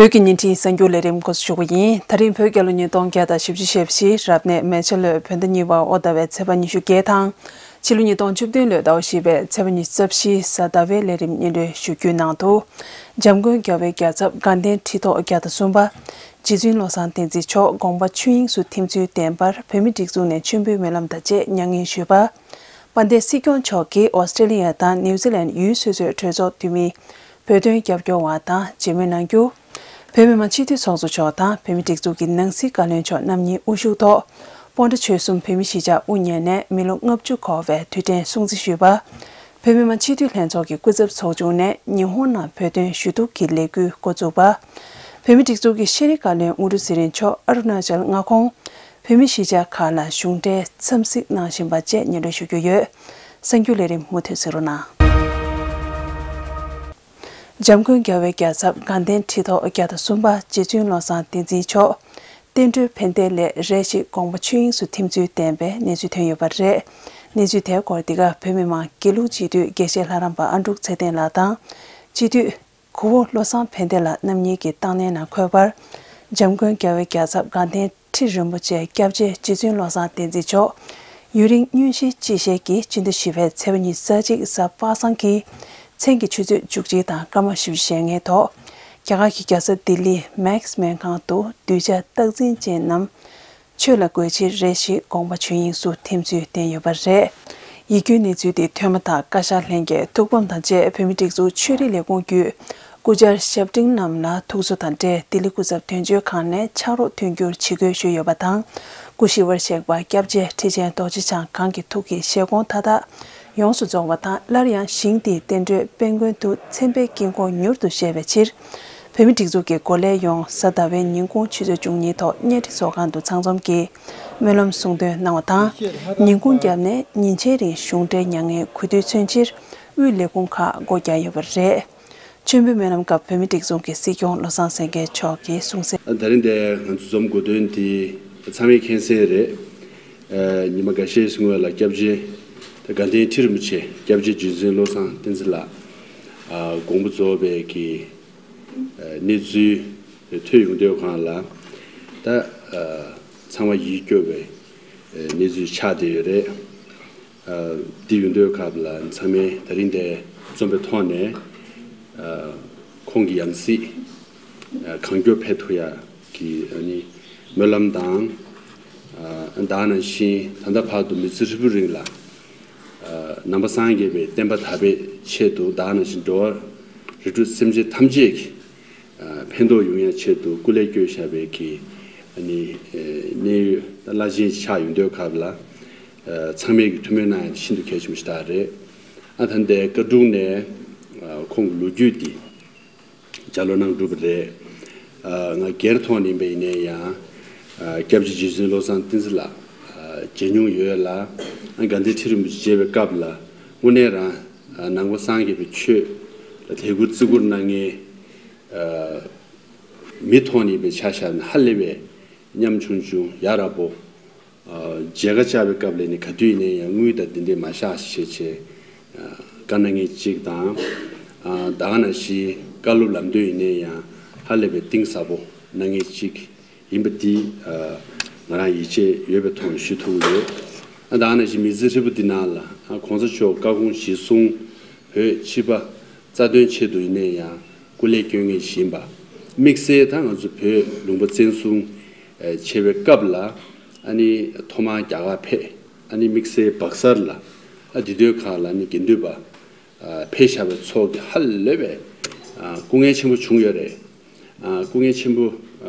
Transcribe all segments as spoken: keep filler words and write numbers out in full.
བོད་ཀྱི་བརྙན་འཕྲིན་གསར་འགྱུར་ལས་རིམ་འགོ་འཛུགས་ཞུ་རྒྱུ་ཡིན། ད་རིང་བོད་རྒྱལ་ལོ་ཉིས་སྟོང་བརྒྱ་དང་བཞི་བཅུ་ཞེ་བཞི་རབ་གནས་མེ་བྱ་ལོའི་བོད་ཟླ་གཉིས་པ་དབོ་ཟླ་བའི་ཚེས་པ་ཉི་ཤུ་བརྒྱད་དང་། ཕྱི་ལོ་ཉིས་སྟོང་བཅུ་བདུན་ལོའི་ཟླ་བ་བཞི་པའི་ཚེས་པ་ཉི་ཤུ་རྩ་བཞི་གཟའ་ཟླ་བའི་ལས་རིམ་སྙན་སྒྲོན་ཞུ་རྒྱུའི་ནང་དུ། འཇམ་མགོན་རྒྱལ་བའི་རྒྱལ་ཚབ་དགའ་ལྡན་ཁྲི་ཐོག་བརྒྱ་དང་གསུམ་པ་རྗེ་བཙུན་བློ་བཟང་བསྟན་འཛིན་མཆོག་དགོངས་པ་ཆོས་དབྱིངས་སུ་ཐིམ་ཚུལ་བསྟན་པར་བོད་མིའི་སྒྲིག་འཛུགས་ནས་མཆོད་འབུལ་སྨོན་ལམ་དང་བཅས་མྱ་ངན་ཞུས་པ། དཔལ་ལྡན་སྲིད་སྐྱོང་མཆོག་གིས་ཨོ་སི་ཀྲེ་ལི་ཡ་དང་ནིའུ་ཛི་ལན་ཡུལ་སོ་སོའི་གྲོས་ཚོགས་འཐུས་མི་བོད་དོན་རྒྱབ་སྐྱོར་བ་དང་མཇལ་མོལ་གནང་རྒྱུ། བོད་མི་མང་སྤྱི་འཐུས་ཚོགས་གཙོ་མཆོག་དང་བོད་མིའི་སྒྲིག་འཛུགས་ཀྱི་ནང་སྲིད་བཀའ་བློན་མཆོག་རྣམ་གཉིས་དབུ་བཞུགས་ཐོག་སྤོན་ཊ་ཆོལ་གསུམ་བོད་མིའི་གཞིས་ཆགས་དབུ་བརྙེས་ནས་མི་ལོ་ལྔ་བཅུ་འཁོར་བའི་དུས་དྲན་སྲུང་བརྩི་ཞུས་པ། བོད་མི་མང་སྤྱི་འཐུས་ལྷན་ཚོགས་ཀྱི་སྐུ་ཚབ་ཚོགས་ཆུང་ནས་ཉི་ཧོང་ནང་བོད་དོན་ཞུ་གཏུག་གི་ལས་འགུལ་འགོ་བཙུགས་པ། བོད་མིའི་སྒྲིག་འཛུགས་ཀྱི་ཤེས་རིག་བཀའ་བློན་དངོས་གྲུབ་ཚེ་རིང་མཆོག་ཨ་རུ་ན་ཅལ་མངའ་ཁོངས་བོད་མིའི་གཞིས་ཆགས་ཁག་ལ་གཞུང་འབྲེལ་འཚམས་གཟིགས་གནང་བཞིན་པ་བཅས་སྙན་སྒྲོན་ཞུ་རྒྱུ་ཡོད། གསར་འགྱུར་ལས་རིམ་མུ་མཐུད་གསན་རོགས་གནང་། འཇམ་མགོན་རྒྱལ་བའི་རྒྱལ་ཚབ་དགའ་ལྡན་ཁྲི་ཐོག་བརྒྱ་དང་གསུམ་པ་རྗེ་བཙུན་བློ་བཟང་བསྟན་འཛིན་མཆོག་བསྟན་འགྲོའི་ཕན་བདེ་ལས་རེ་ཞིག་དགོངས་པ་ཆོས་དབྱིངས་སུ་ཐིམ་ཚུལ་བསྟན་པའི་གནས་ཚུལ་ཐོན་ཡོད་པ་རེད། གནས་ཚུལ་དེའི་སྐོར་འདི་ག་བོད་མི་མང་དགེ་ལུགས་སྤྱི་འཐུས་དགེ་བཤེས་ལྷ་རམས་པ་ཨ་འབྲུག་ཚེ་བརྟན་ལགས་དང་། སྤྱི་འཐུས་གོ་བོ་བློ་བཟང་ཕན་བདེ་ལགས་རྣམ་གཉིས་ཀྱི་བཏང་སྙན་ནང་འཁོད་པར། འཇམ་མགོན་རྒྱལ་བའི་རྒྱལ་ཚབ་དགའ་ལྡན་ཁྲི་རིན་པོ་ཆེ་སྐྱབས་རྗེ་རྗེ་བཙུན་བློ་བཟང་བསྟན་འཛིན་མཆོག་ཡུན་རིང་མངོན་ཤེས་སྐྱེས་ཞལ་གྱི་སྤྱི་ཟླ་བཞི་པའི་ཚེས་པ་ཉི་ཤུ་རྩ་གཅིག་གཟའ་པ་སངས་ཀྱི་མཚན་གྱི་ཆུ་ཚོད་བཅུ་གཅིག་དང་སྐར་མ་བཞི་བཅུ་ཞེ་ལྔའི་ཐོག་རྒྱ་གར་གྱི་རྒྱལ་ས་ལྡི་ལིའི་མེག་སི་སྨན་ཁང་དུ་གདུལ་བྱ་རྟག་འཛིན་ཅན་རྣམས་ཆོས་ལ་འགོད་ཕྱིར་རེ་ཞིག་དགོངས་པ་ཆོས་དབྱིངས་སུ་ཐིམ་ཚུལ་བསྟན་ཡོད་པ་རེད། ཡིད་སྐྱོའི་གནས་ཚུལ་འདི་ཐོན་མ་ཐག་བཀའ་ཤག་ལྷན་རྒྱས་ཐུགས་ཕམ་དང་བཅས་བོད་མིའི་སྒྲིག་འཛུགས་ཆོས་རིག་ལས་ཁུངས་བརྒྱུད། སྐུ་བཅར་ཞབས་འབྲིང་རྣམས་ལ་ཐུགས་གསོ་དང་འབྲེལ་ལྡི་ལི་སྐུ་ཚབ་དོན་གཅོད་ཁང་ནས་ཕྱག་རོགས་མཐུན་འགྱུར་ཇི་དགོས་ཞུས་ཡོད་པ་དང་། སྐུ་ཞི་བར་གཤེགས་པ་སྐྱབས་རྗེ་ཁྲི་ཆེན་རྡོ་རྗེ་འཆང་གང་གི་ཐུགས་ཀྱི་བཞེད་དགོངས་མཐའ་དག་ཡོངས་སུ་རྫོགས་པ་དང་། སླར་ཡང་ཞིང་འདིའི་བསྟན་འགྲོའི་དཔལ་མགོན་དུ་མཚན་དཔེའི་དཀྱིལ་འཁོར་མྱུར་དུ་བཞད་པའི་ཕྱིར། བོད་མིའི་སྒྲིག་འཛུགས་ཀྱི་འགོ་ལས་ཡོངས་གཟའ་ཟླ་བའི་ཉིན་གུང་ཆུ་ཚོད་བཅུ་གཉིས་ཐོག་གཉའ་ཁྲི་ཚོགས་ཁང་དུ་ཚང་འཛོམས་ཀྱིས་སྨོན་ལམ་གསུང་འདོན་གནང་བ་དང་། ཉིན་གུང་བརྒྱབ་ནས་ཉིན་ཕྱེད་རིང་གཞུང་འབྲེལ་མྱ་ངན་གུས་འདུད་མཚོན་ཕྱིར་དབུས་ལས་ཁུངས་ཁག་སྒོ་བརྒྱབ་ཡོད་པ་རེད། མཆོད་འབུལ་སྨོན་ལམ་སྐབས་བོད་མིའི་སྒྲིག་འཛུགས་ཀྱི་སྲིད་སྐྱོང་བློ་བཟང་སེང་གེ་མཆོག་གིས་གསུངས་གསལ། ད་རིང་འདིར་ང་ཚོ་འཛོམས་དགོས་དོན་དེ་ཚང་མས་མཁྱེན་གསལ་རེད། ཉི་མ་འགའ་ཤས་སྔོན་ལ་སྐྱབས་རྗེ་དགའ་ལྡན་ཁྲི་རིན་པོ་ཆེ་སྐྱབས་རྗེ་རྗེ་བཙུན་བློ་བཟང་བསྟན་འཛིན་ལགས་དགོངས་པ་རྫོགས་པའི་གི་གནས་ཚུལ་ཐོས་ཡོང་དུས་སྒང་ལ་ད་ཚང་མ་ཡིད་སྐྱོ་བའི་གནས་ཚུལ་ཆགས་བསྡད་ཡོད་རེད། འདི་ཡོང་དུས་སྐབས་ལ་ཚང་མས་ད་རིང་འདིར་འཛོམས་པའི་ཐོག་ནས་ཁོང་གི་ཡང་སྲིད་གང་མགྱོགས་ཕེབས་ཐུབ་ཡག་གི་ཨ་ནི་སྨོན་ལམ་དང་། ད་ག་ནང་བཞིན་ད་ལྟ་བར་དུ་མི་ཚེ་ཧྲིལ་པོའི་རིང་ལ་ནང་པ་སངས་རྒྱས་པའི་བསྟན་པ་དར་བའི་ཆེད་དུ། ད་ག་ནང་བཞིན་འགྲོ་བ་རིགས་དྲུག་སེམས་ཅན་ཐམས་ཅད་ཀྱི་ཕན་ཐོགས་ཡོང་ཡག་ཆེད་དུ་སྐུ་ལས་བསྐྱོན་བཞག་པའི་གི་ཨ་ནི་གནད་ཡོད་བླ་ཆེན་ཆགས་ཡོང་དུས་སྐབས་ལ། ཚང་མས་ཀྱི་ཐུགས་སྨོན་གནང་ཡག་ཤིན་ཏུ་གལ་ཆེན་པོ་ཞིག་ད་རེད། ཨ་ད་ལྟའི་བཀའ་དྲུང་ནས་ཁོང་གི་ལོ་རྒྱུས་འདི་ལྗགས་ཀློག་གནང་གྲུབ་པ་རེད། ང་སྒེར་ཐོག་ནས་ཡིན་པ་ཡིན་ན་ཡང་སྐྱབས་རྗེ་རྗེ་བཙུན་བློ་བཟང་བསྟན་འཛིན་ལགས་མཇལ་མྱོང་ཡོད་ལ། དགའ་ལྡན་ཁྲི་རིན་པོ་ཆེ་མཇལ་བའི་སྐབས་ལ་དངོས་གནས་རང་ནང་པ་སངས་རྒྱས་པའི་ཆོས་ལ་དད་བཀུར་བརྩི་བཀུར་གནང་མཁན་མི་ཐོག་ནས་ཡིན་པའི་ཆ་བཞག་ན་ཧ་ལས་པའི་ཉམ་ཆུང་ཆུང་ཡ་རབས་པོ། མཇལ་ཁ་བཅར་བའི་སྐབས་ལ་ནི་ག་དུས་ཡིན་ན་ཡང་དངུལ་དང་དེ་འདྲས་མ་བཞག་ཞེས་བྱས་བཀའ་གནང་མཁན་གཅིག་དང་། ད་ག་ནང་བཞིན་བཀའ་སློབ་ལམ་སྟོན་ཡིན་ན་ཡང་ཧ་ལས་པའི་གཏིང་ཟབ་པོ་གནང་མཁན་གཅིག་ཡིན་པ་འདི་ང་རང་ཡིད་ཆེས་ཡོད་པའི་ཐོག་ནས་ཞུ་ཐུབ་ཀྱི་ཡོད། ད་ག་ནང་བཞིན་མི་ཚེ་ཧྲིལ་པོ་འདི་ནང་ལ་གོང་ས་མཆོག་བཀའ་དགོངས་གཞིར་བཟུང་བོད་སྤྱི་པ་རྩ་དོན་ཆེད་དུ་ཡིན་ན་ཡང་སྐུ་ལས་བསྐྱོན་མཁན་ཞིག་ཡིན་པ། དམིགས་བསལ་ད་ང་ཚོ་བོད་ལུང་པ་བཙན་བཟུང་བྱས་པའི་སྐབས་ལ་ཨ་ནི་ཐོག་མར་རྒྱ་གར་ཕེབས། ཨ་ནི་དམིགས་བསལ་སྦག་སར་ལ་ཨ་དེ་དུས་ཁག་ལ་ཨ་ནི་དགེ་འདུན་པ་ཕེབས་བཞག་པའི་ཚོགས་ཀྱི་ཧ་ལས་པའི་སྐུ་ངལ་ཆེན་པོ་བྱུང་ཡོད་རེད། སྐུ་ངལ་ཆེན་པོ་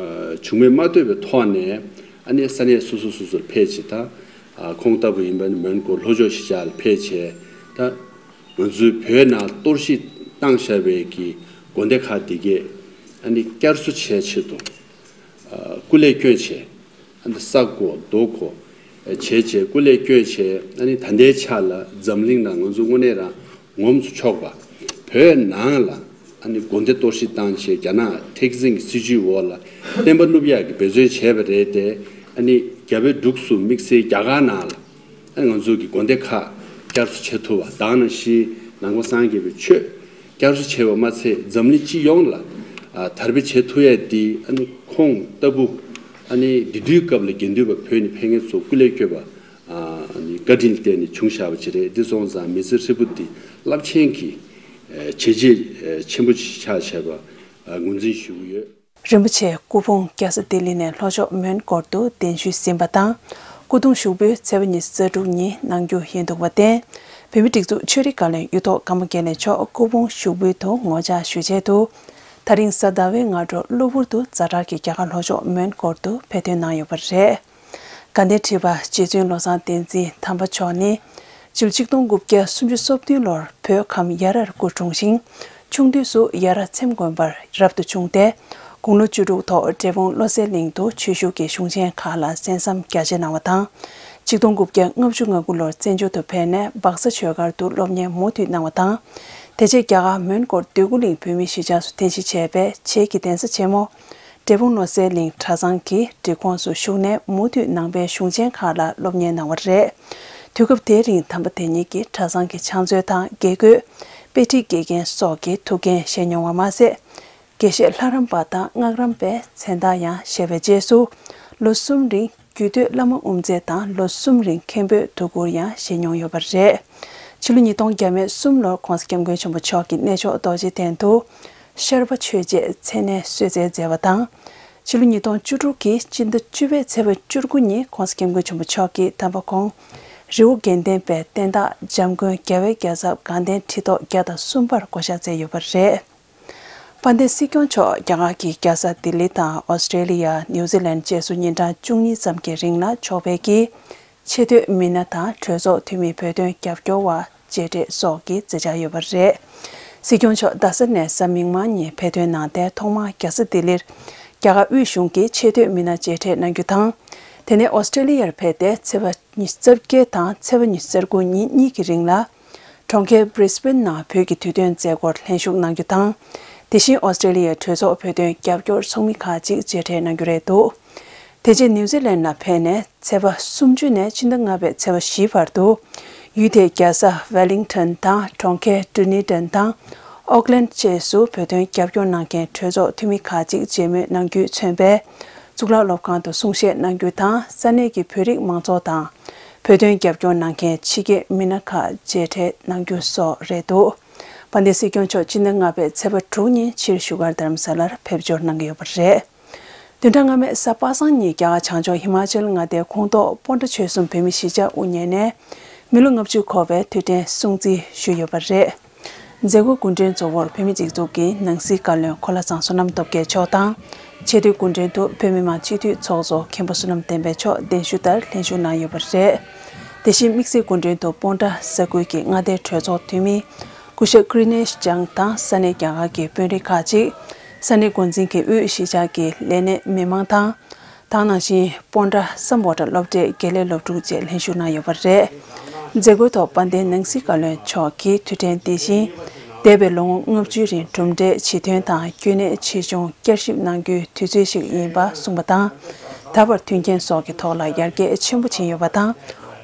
བྱུང་མིན་མ་ལྟོས་པའི་ཐོག་ནས་ཨ་ནི་ས་གནས་སོ་སོ་སོ་སོར་ཕེབས་བྱས། ད་ཁོང་ལྟ་བུ་ཡིན་པ་ནི་མོན་གྷོ་ལྷོ་ཕྱོགས་གཞིས་ཆགས་ལ་ཕེབས་བྱས། ད་ང་ཚོའི་བོད་ནང་གཏོར་བཤིག་བཏང་བཞག་པའི་གི་དགོན་སྡེ་ཁག་དེ་གས་ཨ་ནི་བསྐྱར་གསོ་བྱེད་ཆེད་དུ་སྐུ་ལས་བསྐྱོན་བྱས། ཨ་ནི་ས་བརྐོ་རྡོ་བརྐོ་བྱས་བྱས་སྐུ་ལས་བསྐྱོན་བྱས། ཨ་ནི་ད་ལྟའི་ཆ་ལ་འཛམ་གླིང་ནང་ང་ཚོ་དངོས་གནས་རང་ངོམ་སུ་ཆོག་པ། བོད་ནང་ལ་ཨ་ནི་དགོན་སྡེ་གཏོར་བཤིག་བཏང་བྱས་རྒྱ་ནག་མཁྲེགས་འཛིན་གྱི་སྲིད་བྱུས་འོག་ལ་བསྟན་པ་བསྣུབ་ཡག་གི་འབད་བརྩོན་བྱས་པ་རེད་དེ། ཨ་ནི་རྒྱ་བལ་འབྲུག་གསུམ་དམིགས་བསལ་རྒྱ་གར་ནང་ལ་ཨ་ནི་ང་ཚོ་གི་དགོན་སྡེ་ཁག་བསྐྱར་གསོ་བྱེད་ཐུབ་པ། ད་ག་ནང་བཞིན་ནང་པ་སངས་རྒྱས་པའི་ཆོས་བསྐྱར་གསོ་བྱས་པ་མ་ཚད་འཛམ་གླིང་སྤྱི་ཡོངས་ལ་ ཨ་དར་སྤེལ་བྱེད་ཐུབ་ཡས་འདི་ཨ་ནི་ཁོང་ལྟ་བུ་ཨ་ནི་འདི་དུས་སྐབས་ལ་དགེ་འདུན་པ་བོད་ནས་ཕེབས་མཁན་ཚོ་སྐུ་ལས་བསྐྱོན་པ་ཨ་ནི་བཀའ་དྲིན་བརྟེན་ནས་བྱུང་བཞག་པ་ཅིག་རེད། འདི་སོང་ཙང་མི་ཚེ་ཧྲིལ་པོ་འདི་རླབས་ཆེན་གྱི་བྱས་རྗེས་ཆེན་པོ་ཞིག་ཆགས་བཞག་པ་ངོས་འཛིན་ཞུ་གི་ཡོད། རིན་པོ་ཆེ་སྐུ་ཕུང་རྒྱལ་ས་ལྡི་ལི་ནས་ལྷོ་ཕྱོགས་མོན་གྷོར་དུ་གདན་ཞུས་ཟིན་པ་དང་། སྐུ་གདུང་ཞུགས་འབུལ་ཚེས་པ་ཉི་ཤུ་རྩ་དྲུག་ཉིན་གནང་རྒྱུ་ཡིན་འདུག་པར་བརྟེན། བོད་མིའི་སྒྲིག་འཛུགས་ཆོས་རིག་བཀའ་བློན་གཡུ་ཐོག་ཀརྨ་དགེ་ལེགས་མཆོག་སྐུ་ཕུང་ཞུགས་འབུལ་དུ་ངོ་བཅར་ཞུ་ཆེད་དུ། ད་རིང་གཟའ་ཟླ་བའི་སྔ་དྲོ་གློ་བུར་དུ་ཛ་དྲག་གིས་རྒྱ་གར་ལྷོ་ཕྱོགས་མོན་གྷོར་དུ་ཕེབས་ཐོན་གནང་ཡོད་པ་རེད། དགའ་ལྡན་ཁྲི་པ་རྗེ་བཙུན་བློ་བཟང་བསྟན་འཛིན་དམ་པ་མཆོག་ནི། ཕྱི་ལོ་ཆིག་སྟོང་དགུ་བརྒྱ་སུམ་ཅུ་སོ་བདུན་ལོར་བོད་ཁམས་ཡར་ར་སྐུ་འཁྲུངས་ཤིང་། ཆུང་དུས་སུ་ཡར་ར་ཚེམས་དགོན་པར་རབ་ཏུ་བྱུང་སྟེ། དགུང་ལོ་བཅུ་དྲུག་ཐོག་འབྲས་སྤུངས་བློ་གསལ་གླིང་དུ་ཆོས་ཞུགས་ཀྱིས་གཞུང་ཆེན་ཁག་ལ་གསན་བསམ་རྒྱ་ཆེ་གནང་བ་དང་། ཆིག་སྟོང་དགུ་བརྒྱ་ལྔ་བཅུ་ང་དགུ་ལོར་བཙན་བྱོལ་དུ་ཕེབས་ནས་སྦག་ས་ཆོས་སྒར་དུ་སློབ་གཉེར་མུ་མཐུད་གནང་བ་དང་། དེ་རྗེས་རྒྱ་གར་མོན་གྷོར་འདོད་རྒུ་གླིང་བོད་མིའི་གཞིས་ཆགས་སུ་རྟེན་གཞི་བྱས་པའི་བྱེས་ཀྱི་གདན་ས་ཆེན་མོ། འབྲས་སྤུངས་བློ་གསལ་གླིང་གྲྭ་ཚང་གི་སྒྲིག་ཁོངས་སུ་ཞུགས་ནས་མུ་མཐུད་ནང་པའི་གཞུང་ཆེན་ཁག་ལ་སློབ་གཉེར་གནང་བ་རེད། དུས་སྐབས་དེའི་རིང་དམ་པ་དེ་ཉིད་ཀྱི་གྲྭ་ཚང་གི་ཕྱག་མཛོད་དང་དགེ་བསྐོས། དཔེ་ཁྲིད་དགེ་རྒན་སོགས་ཀྱི་ཐུགས་འགན་བཞེས་མྱོང་བ་མ་ཟད། དགེ་བཤེས་ལྷ་རམས་པ་དང་སྔགས་རམས་པའི་མཚན་རྟགས་ཡང་བཞེས་པའི་རྗེས་སུ། ལོ་གསུམ་རིང་རྒྱུད་སྟོད་བླ་མ་དབུ་མཛད་དང་ལོ་གསུམ་རིང་མཁན་པོའི་ཐུགས་ཁུར་ཡང་བཞེས་མྱོང་ཡོད་པ་རེད། ཕྱི་ལོ་ཉིས་སྟོང་བརྒྱ་མེད་གསུམ་ལོར་༸གོང་ས་༸སྐྱབས་མགོན་ཆེན་པོ་མཆོག་གིས་གནས་མཆོག་རྡོ་རྗེ་གདན་དུ་ཤར་པ་ཆོས་རྗེའི་མཚན་གནས་གསོལ་སྩལ་མཛད་པ་དང་། ཕྱི་ལོ་ཉིས་སྟོང་བཅུ་དྲུག་གི་སྤྱི་ཟླ་བཅུ་པའི་ཚེས་པ་བཅུ་དགུ་ཉིན་༸གོང་ས་༸སྐྱབས་མགོན་ཆེན་པོ་མཆོག་གིས་དམ་པ་ཁོང་རི་བོ་དགེ་ལྡན་པའི་བསྟན་བདག་འཇམ་མགོན་རྒྱལ་བའི་རྒྱལ་ཚབ་དགའ་ལྡན་ཁྲི་ཐོག་བརྒྱ་དང་གསུམ་པར་བསྐོ་བཞག་མཛད་ཡོད་པ་རེད། དཔལ་ལྡན་སྲིད་སྐྱོང་མཆོག་རྒྱ་གར་གྱི་རྒྱལ་ས་ལྡི་ལི་དང་ཨོ་སི་ཀྲེ་ལི་ཡ། ནིའུ་ཛི་ལན་བཅས་སུ་ཉིན་གྲངས་བཅུ་གཉིས་ཙམ་གྱི་རིང་ལ་ཕྱོགས་ཕེབས་ཀྱིས་ཆེས་མཐོའི་མི་སྣ་དང་གྲོས་ཚོགས་འཐུས་མི། བོད་དོན་རྒྱབ་སྐྱོར་བ། མཇལ་འཕྲད་སོགས་ཀྱི་མཛད་འཆར་ཡོད་པ་རེད། སྲིད་སྐྱོང་མཆོག་རྡ་ས་ནས་གཟའ་མིག་དམར་ཉིན་ཕེབས་ཐོན་གནང་སྟེ། ཐོག་མར་རྒྱལ་ས་ལྡི་ལིར་རྒྱ་གར་དབུས་གཞུང་གི་ཆེས་མཐོའི་མི་སྣ་མཇལ་འཕྲད་གནང་རྒྱུ་དང་། དེ་ནས་ཨོ་སི་ཀྲེ་ལི་ཡར་ཕེབས་ཏེ་ཚེས་པ་ཉི་ཤུ་རྩ་བརྒྱད་དང་ཚེས་པ་ཉི་ཤུ་རྩ་དགུ་ཉིན་གཉིས་ཀྱི་རིང་ལ། གྲོང་ཁྱེར་Brisbane་ནང་བོད་ཀྱི་དུས་སྟོན་མཛད་སྒོར་ལྷན་ཞུགས་གནང་རྒྱུ་དང་། དེ་བཞིན་ཨོ་སི་ཀྲེ་ལི་ཡའི་གྲོས་ཚོགས་བོད་དོན་རྒྱབ་སྐྱོར་ཚོགས་མི་ཁག་ཅིག་མཇལ་འཕྲད་གནང་རྒྱུ་རེད་འདུག་དེ་རྗེས་ནིའུ་ཛི་ལན་ལ་ཕེབས་ནས་ཚེས་པ་སུམ་ཅུ་ནས་ཕྱི་ཟླ་ལྔ་པའི་ཚེས་པ་བཞི་བར་དུ། ཡུལ་དེའི་རྒྱལ་ས་Wellington་དང་གྲོང་ཁྱེར་Dunedin་དང་Auckland་བཅས་སུ་བོད་དོན་རྒྱབ་སྐྱོར་གནང་མཁན་གྲོས་ཚོགས་འཐུས་མི་ཁག་ཅིག་མཇལ་མོལ་གནང་རྒྱུས་མཚོན་པའི་གཙུག་ལག་སློབ་ཁང་དུ་གསུང་བཤད་གནང་རྒྱུ་དང་། ས་གནས་ཀྱི་བོད་རིགས་མང་ཚོགས་དང་། བོད་དོན་རྒྱབ་སྐྱོར་གནང་མཁན་ཕྱི་རྒྱལ་མི་སྣ་ཁག་མཇལ་འཕྲད་གནང་རྒྱུ་སོགས་རེད་འདུག་དཔལ་ལྡན་སྲིད་སྐྱོང་མཆོག་སྤྱི་ཟླ་ལྔ་པའི་ཚེས་པ་དྲུག་ཉིན་ཕྱིར་བཞུགས་སྒར་རྡ་རམ་ས་ལར་ཕེབས་འབྱོར་གནང་གི་ཡོད་པ་རེད། བདུན་ཕྲག་སྔ་མའི་གཟའ་པ་སངས་ཉིན་རྒྱ་གར་བྱང་ཕྱོགས་ཧི་མ་ཅལ་མངའ་སྡེའི་ཁོངས་གཏོགས་སྤོན་ཊ་ཆོལ་གསུམ་བོད་མིའི་གཞིས་ཆགས་དབུ་བརྙེས་ནས་མི་ལོ་ལྔ་བཅུ་འཁོར་བའི་དུས་དྲན་སྲུང་བརྩི་ཞུས་ཡོད་པ་རེད། མཛད་སྒོའི་སྐུ་མགྲོན་གཙོ་བོར་བོད་མིའི་སྒྲིག་འཛུགས་ཀྱི་ནང་སྲིད་བཀའ་བློན་འཁོར་ལྷ་ཚང་བསོད་ནམས་སྟོབས་རྒྱལ་མཆོག་དང་། ཆེས་མཐོའི་སྐུ་མགྲོན་དུ་བོད་མི་མང་སྤྱི་འཐུས་ཚོགས་གཙོ་མཁན་པོ་བསོད་ནམས་བསྟན་འཕེལ་མཆོག་གདན་ཞུ་ལྟར་ལྷན་ཞུགས་གནང་ཡོད་པ་རེད། དེ་བཞིན་དམིགས་བསལ་སྐུ་མགྲོན་དུ་སྤོན་ཊ་ས་ཁུལ་གྱི་མངའ་སྡེའི་གྲོས་ཚོགས་འཐུས་མི། སྐུ་ཞབས་ཀྲི་ནེཤ་ཅང་དང་ས་གནས་རྒྱ་གར་གྱི་དཔོན་རིགས་ཁག་ཅིག་ས་གནས་འགོ་འཛིན་གྱི་དབུས་གཞིས་ཆགས་ཀྱི་ལས་སྣེ་མི་མང་དང་། དེ་ནང་བཞིན་སྤོན་ཊ་སམ་བྷོ་ཊ་སློབ་གྲྭའི་དགེ་ལས་སློབ་ཕྲུག་བཅས་ལྷན་ཞུགས་གནང་ཡོད་པ་རེད། མཛད་སྒོའི་ཐོག་དཔལ་ལྡན་ནང་སྲིད་བཀའ་བློན་མཆོག་གིས་དུས་དྲན་འདི་བཞིན་འདས་པའི་ལོ་ངོ་ལྔ་བཅུའི་རིང་གྲུབ་འབྲས་ཇི་ཐོན་དང་སྐྱོན་གནད་ཇི་བྱུང་བསྐྱར་ཞིབ་གནང་རྒྱུའི་དུས་ཚོད་ཞིག་ཡིན་པ་གསུངས་པ་དང་། ད་བར་མཐུན་རྐྱེན་སོགས་ཀྱི་ཐོག་ལ་ཡར་རྒྱས་ཆེན་པོ་ཕྱིན་ཡོད་པ་དང་།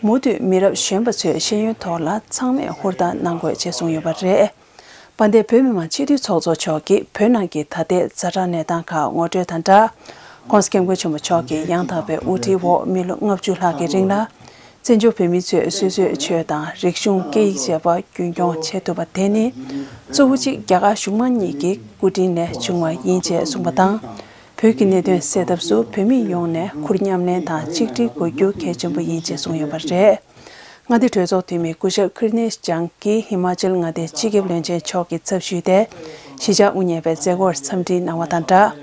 མུ་མཐུད་མི་རབས་གཞོན་པ་ཚོའི་ཤེས་ཡོན་ཐོག་ལ་ཚང་མས་ཧུར་ཐག་གནང་དགོས་ཅེས་གསུངས་ཡོད་པ་རེད། དཔལ་ལྡན་བོད་མི་མང་སྤྱི་འཐུས་ཚོགས་གཙོ་མཆོག་གིས་བོད་ནང་གི་ད་ལྟའི་ཛ་དྲག་གནས་སྟངས་ཁག་ངོ་སྤྲོད་དང་སྦྲགས། ༸གོང་ས་༸སྐྱབས་མགོན་ཆེན་པོ་མཆོག་གི་ཡང་དག་པའི་དབུ་ཁྲིད་འོག་མི་ལོ་ལྔ་བཅུ་ལྷག་གི་རིང་ལ། བཙན་བྱོལ་བོད་མི་ཚོས་སོ་སོའི་ཆོས་དང་རིག་གཞུང་སྐད་ཡིག་བཅས་པ་རྒྱུན་སྐྱོང་བྱེད་ཐུབ་པ་དེ་ནི། གཙོ་བོ་གཅིག་རྒྱ་གར་གཞུང་མང་གཉིས་ཀྱི་སྐུ་དྲིན་ལས་བྱུང་བ་ཡིན་ཅེས་གསུངས་པ་དང་། བོད་ཀྱི་གནད་དོན་སེལ་ཐབས་སུ་བོད་མི་ཡོངས་ནས་ཁུར་མཉམ་ལེན་དང་ཆིག་སྒྲིལ་དགོས་རྒྱུ་གལ་ཆེན་པོ་ཡིན་ཅེས་གསུངས་ཡོད་པ་རེད། མངའ་སྡེ་གྲོས་ཚོགས་འཐུས་མི་སྐུ་ཞབས་ཀྲི་ནེཤ་ཅང་གིས་ཧི་མ་ཅལ་མངའ་སྡེའི་སྤྱི་ཁྱབ་བློན་ཆེན་མཆོག་གི་ཚབ་ཞུས་ཏེ། གཞིས་ཆགས་དབུ་བརྙེས་པའི་མཛད་སྒོར་འཚམས་འདྲི་གནང་བ་དང་སྦྲགས།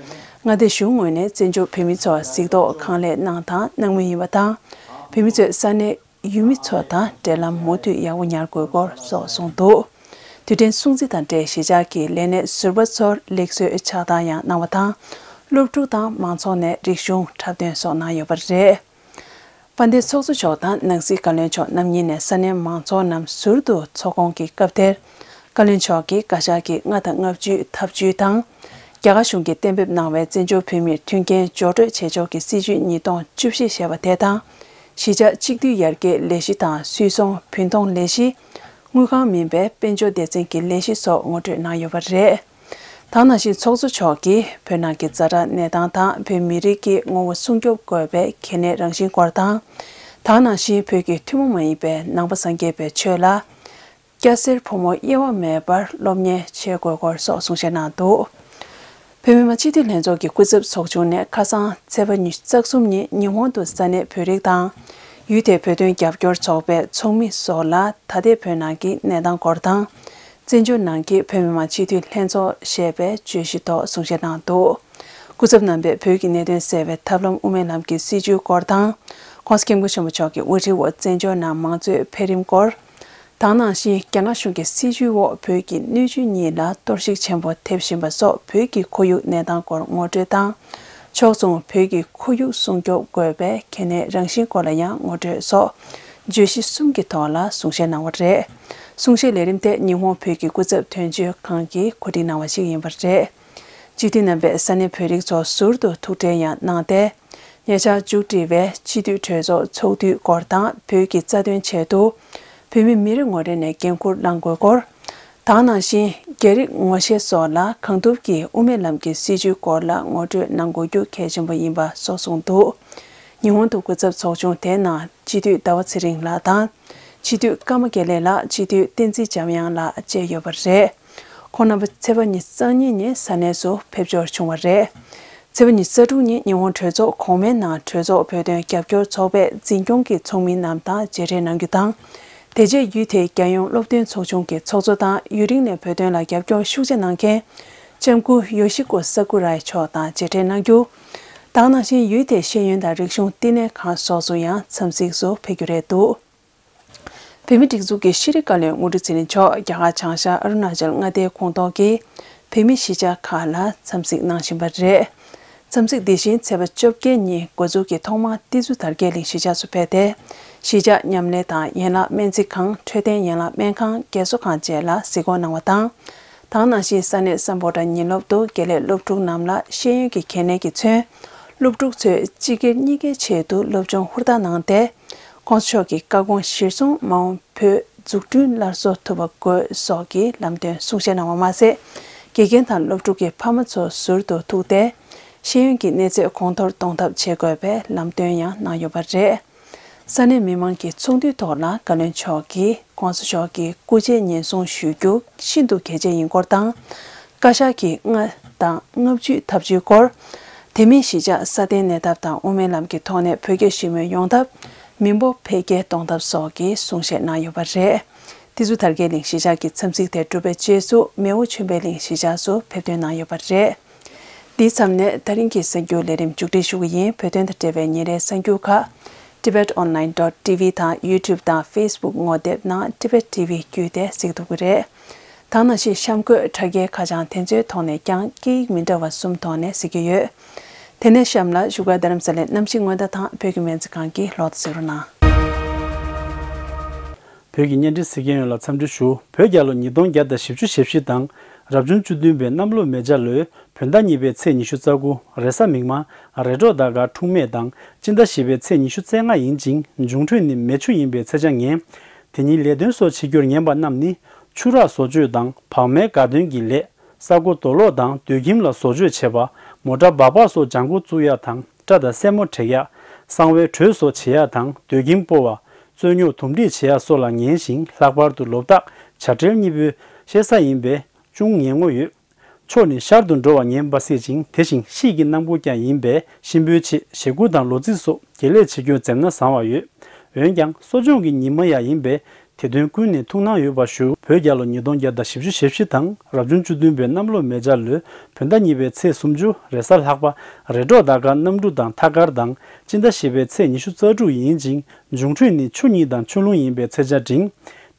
མངའ་སྡེ་གཞུང་ངོས་ནས་བཙན་བྱོལ་བོད་མི་ཚོར་གཟིགས་རྟོག་གང་ལེགས་གནང་དང་གནང་མུས་ཡིན་པ་དང་། བོད་མི་ཚོས་ས་གནས་ཡུལ་མི་ཚོ་དང་འབྲེལ་ལམ་མུ་མཐུད་ཡག་པོ་ཉར་དགོས་སྐོར་སོགས་གསུངས་འདུག་དུས་དྲན་སྲུང་བརྩི་དང་འབྲེལ་གཞིས་ཆགས་ཀྱི་ལས་སྣེ་ཟུར་པ་ཚོར་ལེགས་གསོལ་ཕྱག་རྟགས་ཡང་གནང་བ་དང་། སློབ་ཕྲུག་དང་མང་ཚོགས་ནས་རིག་གཞུང་འཁྲབ་སྟོན་སོགས་གནང་ཡོད་པ་རེད། དཔལ་ལྡན་ཚོགས་གཙོ་མཆོག་དང་ནང་སྲིད་བཀའ་བློན་མཆོག་རྣམ་གཉིས་ནས་ས་གནས་མང་ཚོགས་རྣམས་ཟུར་དུ་ཚོགས་ཁོངས་ཀྱི་སྐབས་དེར། བཀའ་བློན་མཆོག་གིས་བཀའ་ཤག་གི་ལྔ་དང་ལྔ་བཅུའི་ཐབས་ཇུས་དང་། རྒྱ་གར་གཞུང་གིས་གཏན་འབེབས་གནང་བའི་བཙན་བྱོལ་བོད་མིར་མཐུན་རྐྱེན་སྦྱོར་སྤྲོད་བྱེད་ཕྱོགས་ཀྱི་སྲིད་ཇུས་ཉིས་སྟོང་བཅུ་བཞི་ཞེས་པ་དེ་དང་། གཞིས་ཆགས་གཅིག་སྡུད་ཡར་རྒྱས་ལས་གཞི་དང་སུད་ཚོང་བུན་གཏོང་ལས་གཞི། དངུལ་ཁང་མིན་པའི་དཔལ་འབྱོར་སྡེ་ཚན་གྱི་ལས་གཞི་སོགས་ངོ་སྤྲོད་གནང་ཡོད་པ་རེད། ད་ག་ནང་བཞིན་ཚོགས་གཙོ་མཆོག་གིས་བོད་ནང་གི་ཛ་དྲག་གནས་སྟངས་དང་བོད་མི་རིགས་ཀྱི་ངོ་བོ་སྲུང་སྐྱོབ་དགོས་པའི་གལ་གནད་རང་བཞིན་སྐོར་དང་། ད་ག་ནང་བཞིན་བོད་ཀྱི་ཐུན་མོང་མ་ཡིན་པའི་ནང་པ་སངས་རྒྱས་པའི་ཆོས་ལ། སྐྱ་སེར་ཕོ་མོ་དབྱེ་བ་མེད་པར་སློབ་གཉེར་བྱེད་དགོས་སྐོར་སོགས་གསུང་བཤད་གནང་འདུག་བོད་མི་མང་སྤྱི་འཐུས་ལྷན་ཚོགས་ཀྱི་སྐུ་ཚབ་ཚོགས་ཆུང་ནས་ཁ་སང་ཚེས་པ་ཉི་ཤུ་རྩ་གསུམ་ཉིན་ཉི་ཧོང་དུ་ས་གནས་བོད་རིགས་དང་། ཡུལ་དེའི་བོད་དོན་རྒྱབ་སྐྱོར་ཚོགས་པའི་ཚོགས་མི་སོགས་ལ་ད་ལྟའི་བོད་ནང་གི་གནས་སྟངས་སྐོར་དང་། བཙན་བྱོལ་ནང་གི་བོད་མི་མང་སྤྱི་འཐུས་ལྷན་ཚོགས་ཞེས་པའི་བརྗོད་གཞིའི་ཐོག་གསུང་བཤད་གནང་འདུག་སྐུ་ཚབ་རྣམ་པས་བོད་ཀྱི་གནད་དོན་སེལ་བའི་ཐབས་ལམ་དབུ་མའི་ལམ་གྱི་སྲིད་བྱུས་སྐོར་དང་། ྋགོང་ས་ྋསྐྱབས་མགོན་ཆེན་པོ་མཆོག་གི་དབུ་ཁྲིད་འོག་བཙན་བྱོལ་ནང་མང་གཙོའི་འཕེལ་རིམ་སྐོར། ད་ག་ནང་བཞིན་རྒྱ་ནག་གཞུང་གི་སྲིད་བྱུས་འོག་བོད་ཀྱི་སྣོད་བཅུད་གཉིས་ལ་གཏོར་བཤིག་ཆེན་པོ་ཐེབས་བཞིན་པ་སོགས་བོད་ཀྱི་ཁོར་ཡུག་གནས་སྟངས་སྐོར་ངོ་སྤྲོད་དང་། ཕྱོགས་མཚུངས་བོད་ཀྱི་ཁོར་ཡུག་སྲུང་སྐྱོབ་དགོས་པའི་གལ་གནད་རང་བཞིན་སྐོར་ལ་ཡང་ངོ་སྤྲོད་སོགས་བརྗོད་གཞི་གསུམ་གྱི་ཐོག་ལ་གསུང་བཤད་གནང་བ་རེད། གསུང་བཤད་ལས་རིམ་དེ་ཉི་ཧོང་བོད་ཀྱི་སྐུ་ཚབ་དོན་གཅོད་ཁང་གིས་གོ་སྒྲིག་གནང་བ་ཞིག་ཡིན་པ་རེད། སྤྱི་འཐུས་རྣམ་པས་ས་གནས་བོད་རིགས་ཚོར་ཟུར་དུ་ཐུགས་ཁྲལ་ཡང་གནང་སྟེ། ཉེ་ཆར་མཇུག་སྒྲིལ་བའི་སྤྱི་འཐུས་གྲོས་ཚོགས་ཚོགས་དུས་སྐོར་དང་བོད་ཀྱི་རྩ་དོན་ཆེད་དུ་བོད་མི་མི་རེ་ངོ་རེ་ནས་འགན་འཁུར་བླང་དགོས་སྐོར། ད་ག་ནང་བཞིན་རྒྱ་རིགས་ངོ་ཤེས་སོགས་ལ་གང་ཐུབ་ཀྱིས་དབུ་མའི་ལམ་གྱི་སྲིད་བྱུས་སྐོར་ལ་ངོ་སྤྲོད་གནང་དགོས་རྒྱུ་གལ་ཆེན་པོ་ཡིན་པ་སོགས་གསུངས་འདུག་ཉི་ཧོང་དུ་སྐུ་ཚབ་ཚོགས་ཆུང་དེའི་ནང་སྤྱི་འཐུས་ཟླ་བ་ཚེ་རིང་ལགས་དང་། སྤྱི་འཐུས་ཀརྨ་དགེ་ལེགས་ལགས། སྤྱི་འཐུས་བསྟན་འཛིན་འཇམ་དབྱངས་ལགས་བཅས་ཡོད་པ་རེད། ཁོང་རྣམ་པ་ཚེས་པ་ཉི་ཤུ་རྩ་གཉིས་ཉིན་ས་གནས་སུ་ཕེབས་འབྱོར་བྱུང་བ་རེད། ཚེས་པ་ཉི་ཤུ་རྩ་དྲུག་ཉིན་ཉི་ཧོང་གྲོས་ཚོགས་གོང་མའི་ནང་གྲོས་ཚོགས་བོད་དོན་རྒྱབ་སྐྱོར་ཚོགས་པའི་འཛིན་སྐྱོང་གི་ཚོགས་མི་རྣམས་དང་མཇལ་འཕྲད་གནང་རྒྱུ་དང་། དེ་རྗེས་ཡུལ་དེའི་རྒྱལ་ཡོངས་སློབ་སྟོན་ཚོགས་ཆུང་གི་ཚོགས་གཙོ་དང་ཡུན་རིང་ནས་བོད་དོན་ལ་རྒྱབ་སྐྱོར་ཤུགས་ཆེ་གནང་མཁན་ལྕམ་སྐུ་ཡོ་ཤི་ཀོ་ས་ཀུ་རའི་མཆོག་དང་མཇལ་འཕྲད་གནང་རྒྱུ། ད་ག་ནང་བཞིན་ཡུལ་དེའི་ཤེས་ཡོན་དང་རིག་གཞུང་བསྟི་གནས་ཁང་སོགས་སུ་ཡང་འཚམས་གཟིགས་སུ་ཕེབས་རྒྱུ་རེད་འདུག་བོད་མིའི་སྒྲིག་འཛུགས་ཀྱི་ཤེས་རིག་བཀའ་བློན་དངོས་གྲུབ་ཚེ་རིང་མཆོག་རྒྱ་གར་བྱང་ཤར་ཨ་རུ་ན་ཅལ་མངའ་སྡེའི་ཁོངས་གཏོགས་ཀྱི་བོད་མིའི་གཞིས་ཆགས་ཁག་ལ་འཚམས་གཟིགས་གནང་བཞིན་པ་རེད། འཚམས་གཟིགས་འདི་བཞིན་ཚེས་པ་བཅོ་བརྒྱད་ཉིན་འགོ་འཛུགས་ཀྱིས་ཐོག་མར་ཏི་ཛུ་དར་རྒྱས་གླིང་གཞིས་ཆགས་སུ་ཕེབས་ཏེ། གཞིས་ཆགས་མཉམ་ལས་དང་ཡན་ལག་སྨན་རྩིས་ཁང་། འཕྲོད་བསྟེན་ཡན་ལག་སྨན་ཁང་། རྒས་གསོ་ཁང་བཅས་ལ་གཟིགས་སྐོར་གནང་བ་དང་། ད་ག་ནང་བཞིན་ས་གནས་སམ་བྷོ་ཊ་ཉིན་སློབ་ཏུ་དགེ་ལས་སློབ་ཕྲུག་རྣམས་ལ་ཤེས་ཡོན་གྱི་གལ་གནད་ཀྱིས་མཚོན། སློབ་ཕྲུག་ཚོས་སྤྱི་སྒེར་གཉིས་ཀའི་ཆེད་དུ་སློབ་སྦྱོང་ཧུར་ཐག་གནང་སྟེ། ྋགོང་ས་མཆོག་གི་བཀའ་དགོངས་གཞིར་བཟུང་མ་འོངས་བོད་འཛུགས་སྐྲུན་སླར་གསོ་ཐུབ་པ་དགོས་སོགས་ཀྱི་ལམ་སྟོན་གསུང་བཤད་གནང་བ་མ་ཟད། དགེ་རྒན་དང་སློབ་ཕྲུག་གི་ཕ་མ་ཚོ་ཟུར་དུ་ཐུག་སྟེ། ཤེས་ཡོན་གྱི་གནས་ཚད་གོང་མཐོར་གཏོང་ཐབས་བྱེད་དགོས་པའི་ལམ་སྟོན་ཡང་གནང་ཡོད་པ་རེད། ས་གནས་མི་མང་གི་ཚོགས་འདུའི་ཐོག་ལ་བཀའ་བློན་མཆོག་གིས་ྋགོང་ས་མཆོག་གི་སྐུ་ཕྱྭའི་ཉེན་སྲུང་ཞུ་རྒྱུ་ཤིན་ཏུ་གལ་ཆེ་ཡིན་སྐོར་དང་། བཀའ་ཤག་གི་ལྔ་དང་ལྔ་བཅུའི་ཐབས་ཇུས་སྐོར། དེ་མིན་གཞིས་ཆགས་སྲ་བརྟན་གནས་ཐབས་དང་དབུ་མའི་ལམ་གྱི་ཐོག་ནས་བོད་རྒྱ་ཞི་མོལ་ཡོང་ཐབས། མི་འབོར་འཕེལ་རྒྱས་གཏོང་ཐབས་སོགས་ཀྱི་གསུང་བཤད་གནང་ཡོད་པ་རེད། ཏི་ཛུ་དར་རྒྱས་གླིང་གཞིས་ཆགས་ཀྱི་འཚམས་གཟིགས་དེ་གྲུབ་པའི་རྗེས་སུ་མེའོ་ཆོས་འཕེལ་གླིང་གཞིས་ཆགས་སུ་ཕེབས་ཐོན་གནང་ཡོད་པ་རེད། འདིའི་མཚམས་ནས་ད་རིང་གི་གསར་འགྱུར་ལས་རིམ་མཇུག་སྒྲིལ་ཞུ་གི་ཡིན། བོད་དོན་དང་འབྲེལ་བའི་ཉིན་རེའི་གསར་འགྱུར་ཁག Tibet Online dot T V དང་YouTube དང་Facebook ངོ་དེབ་ནང་Tibet T V བརྒྱུད་དེ་གཟིགས་ཐུབ་ཀྱི་རེད། ད་ག་ནང་བཞིན་གཤམ་འཁོད་དྲ་རྒྱའི་ཁ་བྱང་དེ་ཚོའི་ཐོག་ནས་ཀྱང་སྐད་ཡིག་མི་འདྲ་བ་གསུམ་ཐོག་ནས་གཟིགས་ཀྱི་ཡོད། དེ་ནས་གཤམ་ལ་བཞུགས་སྒར་རྡ་རམ་ས་ལའི་གནམ་གཤིས་སྔོན་བརྡ་དང་བོད་ཀྱི་སྨན་རྩིས་ཁང་གི་ལོག་ལྟ་གཟིགས་རོགས་གནང་། བོད་ཀྱི་བརྙན་འཕྲིན་གཟིགས་མཁན་ཡོངས་ལ་འཚམས་འདྲི་ཞུ། བོད་རྒྱལ་ལོ་ཉིས་སྟོང་བརྒྱ་དང་བཞི་བཅུ་ཞེ་བཞི་དང་རབ་བྱུང་བཅུ་བདུན་པའི་གནམ་ལོ་མེ་བྱ་ལོའི་བོད་ཟླ་གཉིས་པའི་ཚེས་ཉི་ཤུ་རྩ་དགུ་རེས་གཟའ་མིག་དམར་རེས་གྲོགས་ཟླ་སྐར་འཁྲུངས་མེད་དང་སྤྱི་ཟླ་བཞི་པའི་ཚེས་ཉི་ཤུ་རྩ་ལྔ་ཡིན་ཅིང་འབྱུང་འཕྲོད་ནི་མེ་ཆུ་ཡིན་པའི་ཚེས་ཆ་ངན། དེ་ཉིན་ལས་དོན་སོགས་བྱེད་རྒྱུར་ངན་པ་རྣམས་ནི་ཆུ་རགས་བཟོ་བཅོས་དང་བག་མའི་དགའ་སྟོན་གྱི་ལས། ས་རྐོ་རྡོ་སློག་དང་སྡོད་ཁྱིམ་ལ་བཟོ་བཅོས་བྱེད་པ། མོ་ཊ་སྦག་སྦག་སོགས་ལྗང་ཁུ་བཙུགས་ཡ་དང་སྐྲ་དང་སེན་མོ་བྲེག་ཡ། གསང་བའི་དྲོད་སོགས་བྱེད་ཡ་དང་སྡོད་ཁྱིམ་སྤོ་བ། རྩོད་རྙོག་དུམ་སྒྲིག་བྱེད་ཡ་སོགས་ལ་ངན་ཞིང་ལྷག་པར་དུ་ལོ་རྟགས་བྱ་སྤྲེལ་གཉིས་པོའི་ཤེ་ས་ཡིན་པས་ཅུང་ངན་ངོ་ཡོད། ཕྱོགས་ནི་ཤར་དུ་འགྲོ་བ་ངན་པ་སྲིད་ཅིང་དེ་བཞིན་དཔྱིད་ཀྱི་གནམ་སྒོ་ཀྱང་ཡིན་པས་གཤིན་པོའི་ཆེད་ཞེ་དགུ་དང་ལོ་རྩིས་སོགས་དགེ་ལས་བྱེད་རྒྱུར་འཛེམ་ན་བཟང་བ་ཡོད། འོན་ཀྱང་གསོ་སྦྱོང་གི་ཉི་མ་ཡང་ཡིན་པས། དེ་དོན་ཀུན་ནས་ཐུགས་སྣང་ཡོད་པ་ཞུ། བོད་རྒྱལ་ལོ་ཉིས་སྟོང་བརྒྱ་དང་བཞི་བཅུ་ཞེ་བཞི་དང་རབ་བྱུང་བཅུ་བདུན་པའི་གནམ་ལོ་མེ་བྱ་ལོའི་བོད་ཟླ་གཉིས་པའི་ཚེས་སུམ་ཅུ་རེས་གཟའ་ལྷག་པ་རེས་གྲོགས་ཟླ་སྐར་གནམ་གྲུ་དང་ཐ་སྐར་དང་སྤྱི་ཟླ་བཞི་པའི་ཚེས་ཉི་ཤུ་རྩ་དྲུག་ཡིན་ཅིང་འབྱུང་འཕྲོད་ནི་ཆུ་གཉིས་དང་ཆུ་རླུང་ཡིན་པའི་ཚེས་ཆ་འབྲིང་།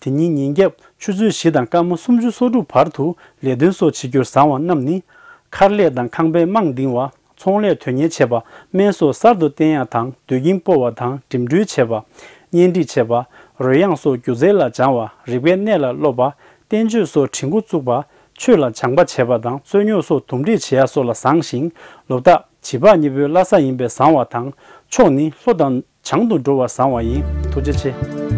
དེ་ཉིན་ཉིན་རྒྱབ་ཆུ་ཚོད་བཞི་དང་སྐར་མ་སུམ་ཅུ་སོ་དྲུག་བར་དུ་ལས་དོན་སོགས་བྱེད་རྒྱུར་བཟང་བ་རྣམས་ནི། མཁར་ལས་དང་ཁང་པའི་རྨང་འདིང་བ། ཚོང་ལས་དོན་གཉེར་བྱེད་པ། སྨན་སོགས་གསར་དུ་བསྟེན་ཡག་དང་སྡོད་ཁྱིམ་སྤོ་བ་དང་འགྲིམ་འགྲུལ་བྱེད་པ། གཉེན་སྒྲིག་བྱེད་པ། རོལ་དབྱངས་སོགས་སྒྱུ་རྩལ་ལ་སྦྱང་བ། རིག་པའི་གནས་ལ་སློབ་པ། བསྟན་བཅོས་སོགས་བྲིས་འགོ་བཙུགས་པ། ཆོས་ལ་སྦྱངས་པ་བྱེད་པ་དང་རྩོད་རྙོག་སོགས་དུམ་སྒྲིག་བྱེད་ཡག་སོགས་ལ་བཟང་ཞིང་ལོ་རྟགས་བྱི་པགས་གཉིས་པོའི་བླ་གཟའ་ཡིན་པས་བཟང་བ་དང་ཕྱོགས་ནི་ལྷོ་དང་བྱང་དུ་འགྲོ་བ་བཟང་བ་ཡིན། ཐུགས་རྗེ་ཆེ།